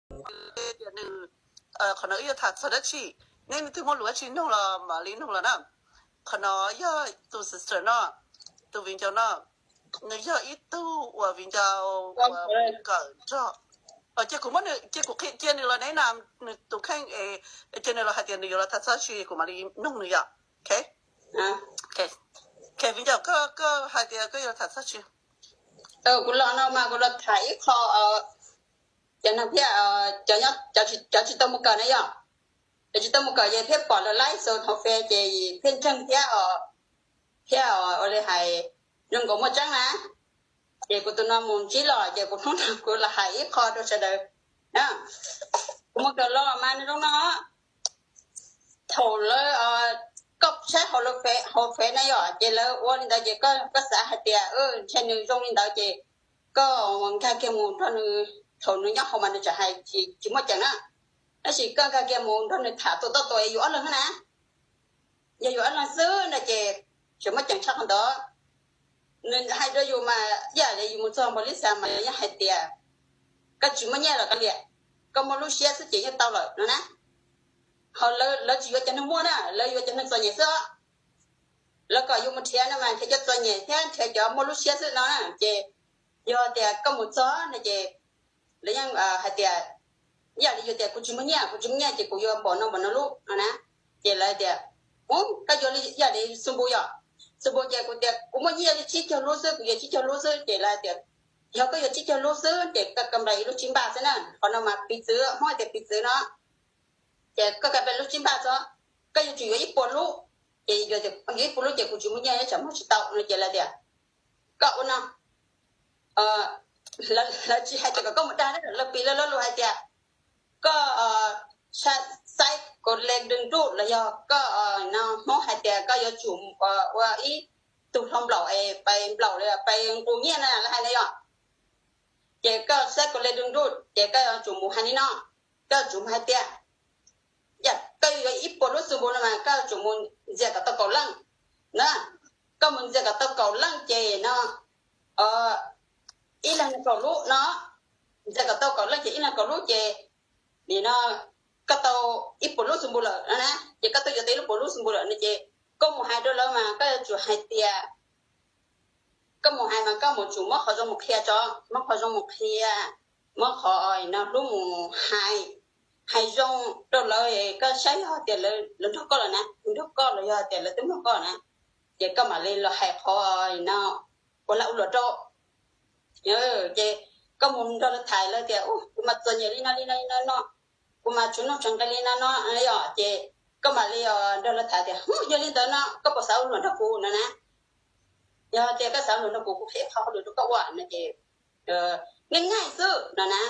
Tias nws, qhov no wb yuav tham txog dab tsi, nej leej twg muaj lus dab tsi nug los mam li nug los na. Qhov no yog tus sister no, tus viv ncaus no, nws yog ib tug uas viv ncaus uas kawm nrog. Ces kuv muab nws, ces kuv qhia cia nws los ne na, nws tus kheej es, cia nws los hais tias nws yuav los tham txog dab tsi kuv mam li nug nws yom. Viv ncaus, koj hais tias koj yuav los tham txog dab tsi? Kuv los no mas kuv los tham ib qho, cov no thiab, cov tsis tau mus kawm na yom, cov tsis tau mus kawm ces thiaj pom lawv live show hauv Face ces thiaj ntseeg thiab, thiab ua li hais zoo nkaus muaj tseeb na. Ces kuv tus no mus ntsib los ces kuv hnub no kuv los hais ib qho rau sawv daws. Kuv mus kawm los mas nws zoo no, thaum lawv koj saib hauv Face na yom, ces lawv ua li ntawd ces koj xav hais tias ntshe nws zoo li ntawd ces koj nkag kiag mus nrog nws, thaum nws nyob hauv mas nws tseem hais tsis muaj ceem na. Tab sis koj nkag kiag mus nrog nws tham tus toj tus es yus ob leeg na, yog yus ob leeg xwb no ces tseem muaj ceem tshaj qhov ntawd. Nws hais rau yus mas ib yam li yus mus txog npaum li xav mas nws yeej hais tias koj tsis muaj nyiaj los koj liam, koj muaj lub siab xwb ces yeej tau lawm no na. Ho lawv tsis yuav cov neeg muaj na, lawv yuav cov neeg txom nyem xwb. Lawv kom yus mus nrhiav no mas nrhiav cov txom nyem thiab nrhiav cov muaj lub siab xwb no na. Ces yog tias koj mus txog no ces lawv yeej hais tias, ib yam li yus tias kuv tsis muaj nyiaj, kuv tsis muaj nyiaj ces kuv yuav npaum no npaum no lub no na. Ces lawv tias, u, koj yuav li ib yam li xu npu yom, xu npu ces kuv tias kuv muaj nyiaj li tsib caug lub xwb, kuv yuav tsib caug lub xwb ces lawv tias, yog koj yuav tsib caug lub xwb ces koj kam npla ib lub tsib npaj xwb na. Qhov no mas piv txwv, Hmoob tias piv txwv no. Ces koj kam npla lub tsib npaj xwb, koj yuav tsum yuav ib puas lub. Ces yuav ib puas lub ces kuv tsis muaj nyiaj tsam muag tsis tau no ces lawv tias, koj ua no, lawv tsis hais tias kom koj mus dag, lawv piv lawv lo lus hais tias koj saib kaus le dwg nruj los yog koj no Hmoob hais tias koj yuav tsum ua ib tug hlau nplaum es pais nplaum li pais nqus nyiaj na lawv hais na yom. Ces koj saib kaus le dwg nruj ces koj yuav tsum mus hais li no, koj yuav tsum mus hais tias, yam koj yuav ib puas lub xu npu no mas koj yuav tsum mus ntxias kom tau kaum leej na. Koj mus ntxias kom tau kaum leej ces no ib leeg kaum lub no, ntxias kom tau kaum leej ces ib leeg kaum lub ces nim no koj tau ib puas lub xu npu lawm no na, ces koj twb yuav tau ib lub puas lub xu npu lawm no ces koj mus hais rau lawv mas koj yuav tsum hais tias, koj mus hais mas koj mus tsum muab qhov zoo mus qhia tso, muab qhov zoo mus qhia, muab qhov no hlub mus hais, hais zoo rau lawv, koj saib yog tias lawv nrog koj lawm na, nrog koj los yog tias lawv twb nrog koj na, ces koj mam li los hais qhov no ua lag ua luam rau. Ces koj mus nrog lawv tham lawv tias kuv mas txom nyem li no li no li no no, kuv mas tshuav nuj tshuav nqi li no no yom, ces koj mam li nrog lawv tham tias yog li ntawd no koj puas xav ua luam nrog kuv no na. Yog tias koj xav ua luam nrog kuv, kuv qhia qhov hauj lwm rau koj ua no ces, nej ngaij xwb no na.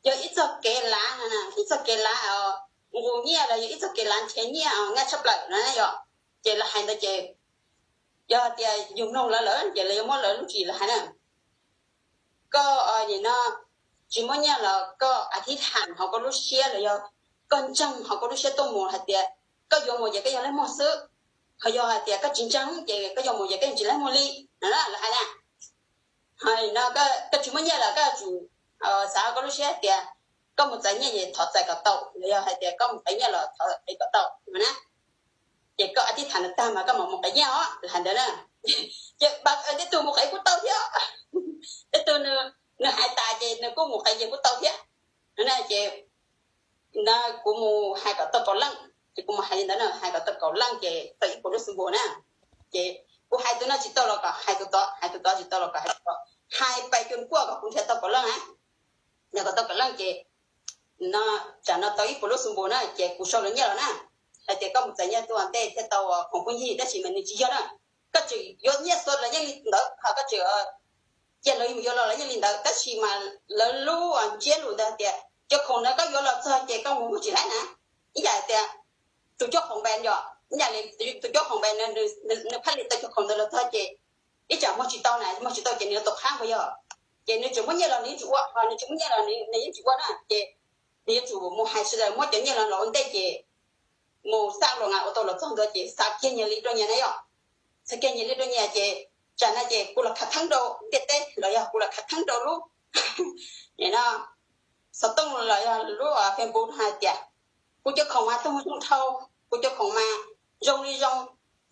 Yog ib txoj kev lav no na, ib txoj kev lav nqus nyiaj los yog ib txoj kev lav nrhiav nyiaj ngaij tshaj plaws no na yom. Ces lawv hais ntawd ces yog tias yus mloog lawv lawm ces lawv yuav muab lawv lub tswv yim lawv hais na. Koj nim no tsis muaj nyiaj los koj a thib tham hauv koj lub siab los yog koj ntseeg hauv koj lub siab tuaj mus hais tias koj yuav mus ces koj yog leej muag xwb. Ho yog hais tias koj tsis ntseeg ces koj yuav mus ces koj yeej tsis leej muag li no lawv hais na. Ho no koj tsis muaj nyiaj los koj yuav tsum xav hauv koj lub siab hais tias koj mus txais nyiaj ces thov txais kom tau, los yog hais tias koj mus qev nyiaj los thov qev kom tau no na. Ces koj a thib tham ntawd tag mas koj mam mus qev nyiaj os, lawv hais ntawd na. Ces tej tug mus qev kuj tau thiab, tej tug nws hais tas ces nws kuj mus qev ces kuj tau thiab. Ces kuv mus hais kom tau kaum leej, ces kuv mus hais li ntawd na, hais kom tau kaum leej ces tau ib puas lub xu npu na. Ces kuv hais tus no tsis tau los kom hais tus tod, hais tus tod tsis tau los kom hais tus tod, hais pais cuag kuaj kom kuv nrhiav tau kaum leej na. Nrhiav kom tau kaum leej ces no, tsam no tau ib puas lub xu npu na ces kuv sau lawv nyiaj los na, hais tias koj mus txais nyiaj tuaj ntej thiaj tau khoom phooj ywg, tab sis mas nws tsis yog na. Koj tseem yuav nyiaj xwb los yeej li ntawd, ho koj tseem cia lawv mus yuav los los yeej li ntawd, tab sis mas lawv lub ntsiab lus ntawd hais tias cov khoom ntawd koj yuav los txog ces koj mus muag tsis laib na. Ib yam tias tus cob khoom npe yom, ib yam li tus cob khoom npe nws phaj li tau cov khoom ntawd los txog ces ib tsam muag tsis tau na, muag tsis tau ces nws yuav tau qhab nkaus yog, ces nws tseem muaj nyiaj los nws yeej tsis ua, ho nws tsis muaj nyiaj los nws yeej tsis ua na, ces nws yuav tsum mus hais sawv daws muab cov nyiaj los los ua ntej ces mus xa los na, ua tau los txog ntawd ces xa kiag nyiaj li rau nyias na yom. Xa kiag nyiaj li rau nyias ces tsam no ces kuv los khav theeb rau ntiaj teb los yog kuv los khav theeb rau lub no xov tooj los yog lub Facebook hais tias kuv cov khoom mas tuag zoo dhau, kuv cov khoom mas zoo li zoo,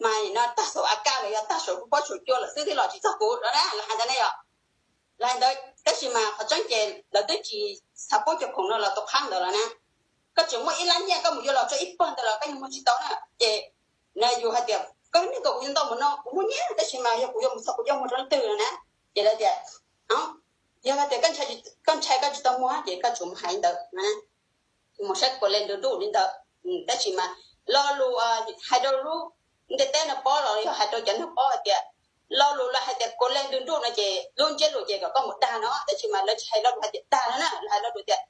mas no tag saum a kaj los yog tag saum pob saum cua lawm xwb thiaj los tsis txog kuv no na, lawv hais ntawd ne yom. Lawv hais ntawd tab sis mas qhov tseeb ces lawv twb tsis xav pub cov khoom no los rau qhab ntawd lawm na. Koj tseem muaj ib lab nyiaj koj mus yuav los tso ib pawg ntawd los koj yeej muag tsis tau na. Ces no yus hais tias koj niaj kom kuv yuav ntau mus no kuv muaj nyiaj tab sis mas yog kuv yuav mus txog kuv coj muag rau leej twg no na. Ces lawv tias, yog hais tias koj ntshai koj tsis tau muag ces koj tsuas mus hais li ntawd, mus saib kaus leg nrug nruj li ntawd. Tab sis mas lo lus hais rau lub ntiaj teb no paub los yog hais rau cov neeg paub hais tias lo lus lawv hais tias kaus leg nrug nruj no ces lub ntsiab lus ces kom koj mus dag no, tab sis mas lawv tsis hais lo lus hais tias dag no na, lawv hais lo lus tias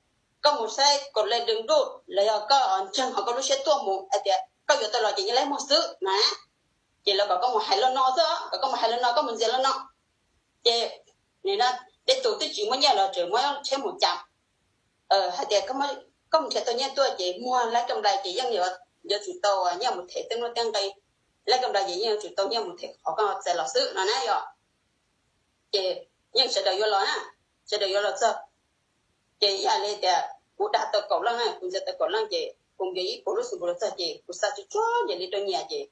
koj mus saib kaus leg nrug nruj los yog koj ntseeg hauv koj lub siab tuaj mus hais tias koj yuav tau los ces yeej laib muag xwb na. Ces lawv kom koj mus hais lo no xwb, kom koj mus hais lo no, koj mus ntxias lo no. Ces tej tus twb tsis muaj nyiaj los tseem muab tsheb mus cas, hais tias koj mus nrhiav tau nyiaj tuaj ces muag laib kam nplais ces yeej yuav tsum tau nyiaj mus them tej nuj tej nqi, laib kam nplais ces yeej yuav tsum tau nyiaj mus them qhov koj txais los xwb no na yom. Ces yeej sawv daws yuav los na, sawv daws yuav los txog. Ces ib yam li tias kuv dag tau kaum leej na, kuv ntxias tau kaum leej ces kuv npias ib puas lub xus npus los txog ces kuv xa tsuag tsuag nyias li rau nyias ces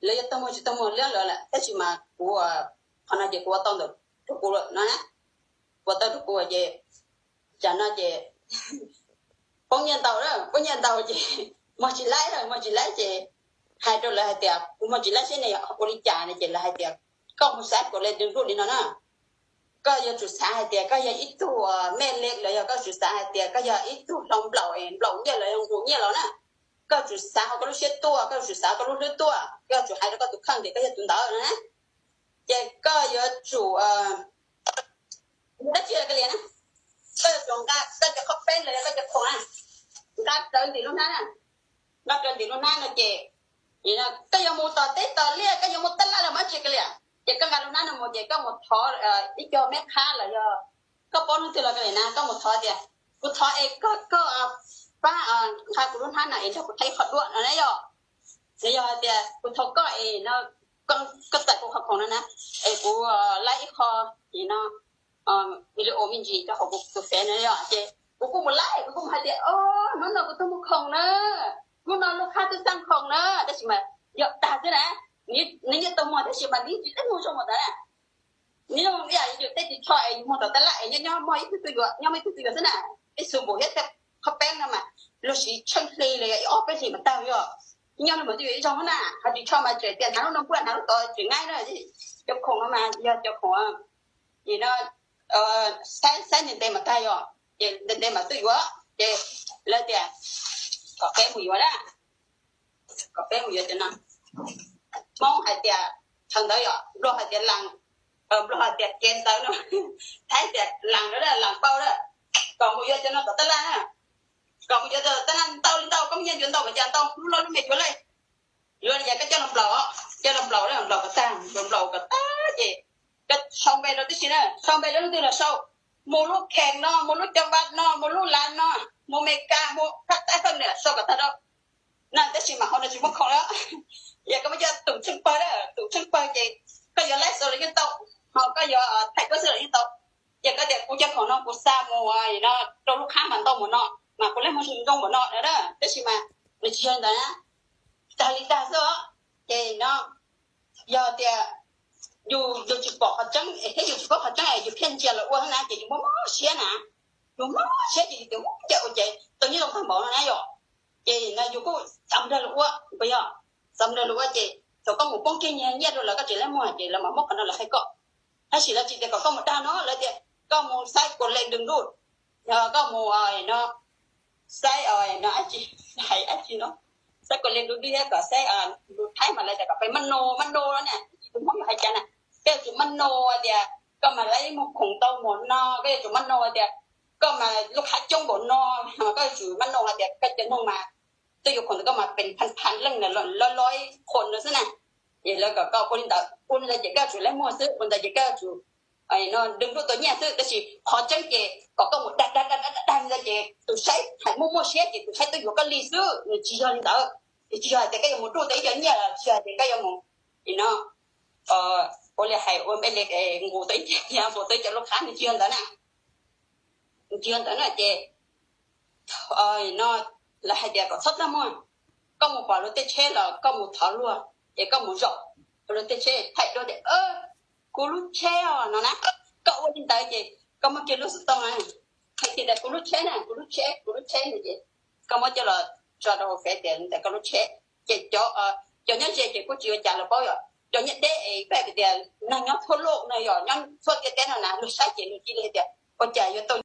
lawv yuav tau muag tsis tau muag liab lawv lawm tab sis mas kuv, qhov no ces kuv ua tau ntawm rau kuv lawm no na. Ua tau rau kuv ces tsam no ces poob nyiaj ntau, poob nyiaj ntau ces muag tsis laib, muag tsis laib ces hais rau lawv hais tias kuv muag tsis laib seb ne ua li cas no ces lawv hais tias koj mus saib kaus leg nrug nruj li no na, koj yuav tsum xav hais tias koj yog ib tug mej le los yog koj tsum xav hais tias koj yog ib tug hloov nplaum, nplaum nyiaj los yog nqus nyiaj los na. Koj tsum xav hauv koj lub siab tuaj, koj tsum xav koj lub hlwb tuaj, koj tsum hais rau koj tus kheej tias koj yog tus ntawd na. Ces koj yuav tsum dab tsi los kav liam na, koj yuav tsum nqa koj cov qhov peeb los yog koj cov khoom na, nqa rawv ntim lub hnab na, nqa rawv ntim lub hnab no ces koj yuav mus tom teb tom liaj, koj yuav mus tab laj los mas tsis kav liam, ces koj nqa lub hnab no mus ces koj mus thov ib co meb qhab los yog koj paub leej twg los kav liam na, koj mus thov tias kuv thov es koj, koj pab nqa kuv lub hnab no es nrog kuv thaij ib qho duab no na yom. Los yog hais tias kuv thov koj es no, koj txais kuv qhov khoom no na, es kuv laib ib qho no video me ntsis rau hauv kuv tus fev no yom, ces kuv kuj mus laib, kuv kuj mus hais tias o, hnub no kuv tuaj muag khoom na, hnub no lub qhab twb txaj khoom na, tab sis mas yog dag xwb na, nws yeej tau muag tab sis mas nws tsis tau muag zoo mas ntawd na. Nws yog ib yam li yus tej ris tsho es yus muag tom tab laj es nyob nyob muaj ib tug tuaj yuav, nyob muaj ib tug tuaj yuav xwb na. Ib xu npum thiab tej qhov peeb no mas luag siv tsheej hli los yog ib ob peb hlis mas tag yom. Nyob nws mam tuaj yuav ib zaug na, ho ris tsho mas tseem tias hnav lub no npuaj hnav lub tod tseem ngaib na. Cov khoom no mas yog cov khoom no, saib ntev ntev mas tag yom, ces ntev ntev mas tuaj yuav ces lawv tias kom peb mus yuav na, kom peb mus yuav cov no. Hmoob hais tias, thaum ntawd yom, Nplog hais tias las, Nplog hais tias kev ntawd no, Thaib tias las, las pauj, kom mus yuav cov no tom tab laj na, kom mus yuav tom tab laj ntau li ntau, koj muaj nyiaj yuav ntau mas cas ntau, lub loj lub me yuav lawm. Yuav li cas koj coj los nplaum, coj los nplaum, nplaum kom tag, nplaum kom tag ces koj sau npe rau tib si na, sau npe rau leej twg los sau, mus lub kheem no, mus lub cov vaj no, mus lub lav no, mus Meskas, mus Phaj Taib Phaj Niam, sau kom tag rau na, tab sis mas hauv no tsis muaj khoom lawm. Yog koj muaj cov tus tsheej pawg, tus tsheej pawg ces koj yuav laib xaus los yeej tau, ho koj yuav thaij duab xwb los yeej tau. Ces koj tias kuv cov khoom no kuv xa mus no rau lub qhab mas ntau npaum no, mas kuv laib muag zoo npaum no, tab sis mas nws tsis yog li ntawd na, tag li tag xwb os. Ces no yog tias yus, yus tsis pom qhov tseeb thiab yus tsis paub qhov tseeb es yus thiaj ntsia los ua xwb na ces yus mob mob siab na, yus mob mob siab ces yus tias ua cas ua ces tau nyiaj zoo tag npaum no na yom. Ces no yus kuj txav nrog lawv ua, puas yog? Txav nrog lawv ua ces thaum koj mus poob kiag nyiaj rau lawv koj tsis laib muag ces lawv mam muab qhov no los qhia koj. Tab sis lawv tsis tias kom koj mus dag no, lawv tias koj mus saib kaus leg nrug nruj, koj mus no saib no dab tsi, hais dab tsi no, saib kaus leg nrug nruj thiab kom saib lus Thaib mas lawv tias kom peb mab no, mab no no ne, tus Hmoob yuav hais cas na, koj yuav tsum mab no tias koj mas laib muag khoom ntau npaum no, koj yuav tsum mab no tias koj mas lub qhab coob npaum no, koj yuav tsum mab no hais tias koj cov noog mas tuaj yuav khoom ntawm koj mas pes phaj phaj leej na, loj loj qhuas no xwb na. Ces lawv kom koj ua li ntawd, ua li ntawd ces koj yuav tsum laib muag xwb, ua ntawd ces koj yuav tsum no nrug nruj tau nyiaj xwb, tab sis qhov tseeb ces kom koj mus dag dag dag dag dag li ntawd ces tus saib hais muaj muaj siab ces tus saib tuaj yuav koj li xwb, nws tsis yog li ntawd. Nws tsis yog hais tias koj yuav mus nruj tau ib co nyiaj los tsis yog hais tias koj yuav mus no ua li hais ua npe li nqus tau ib co nyiaj, nqus tau ib co lub qhab, nws tsis yog ntawd na. Nws tsis yog ntawd na ces no lawv hais tias kom txhob txaj muag, koj mus pom luag tej tsheb los koj mus thov luag, ces koj mus zaum luag tej tsheb thaij duab tias, kuv lub tsheb os no na, koj ua li ntawd ces koj muab kiag lub xov tooj na, hais tias kuv lub tsheb na, kuv lub tsheb, kuv lub tsheb no ces koj muab coj los tso rau hauv fev tias ntawm koj lub tsheb, ces cov nyob ze ces kuj tsis ua cas lawv paub yom, cov nyob deb es peb tias neeg nyob thoob loj no yog nyob thoob ntiaj teb no na luag saib ces luag cia li hais tias ua cas yuav tau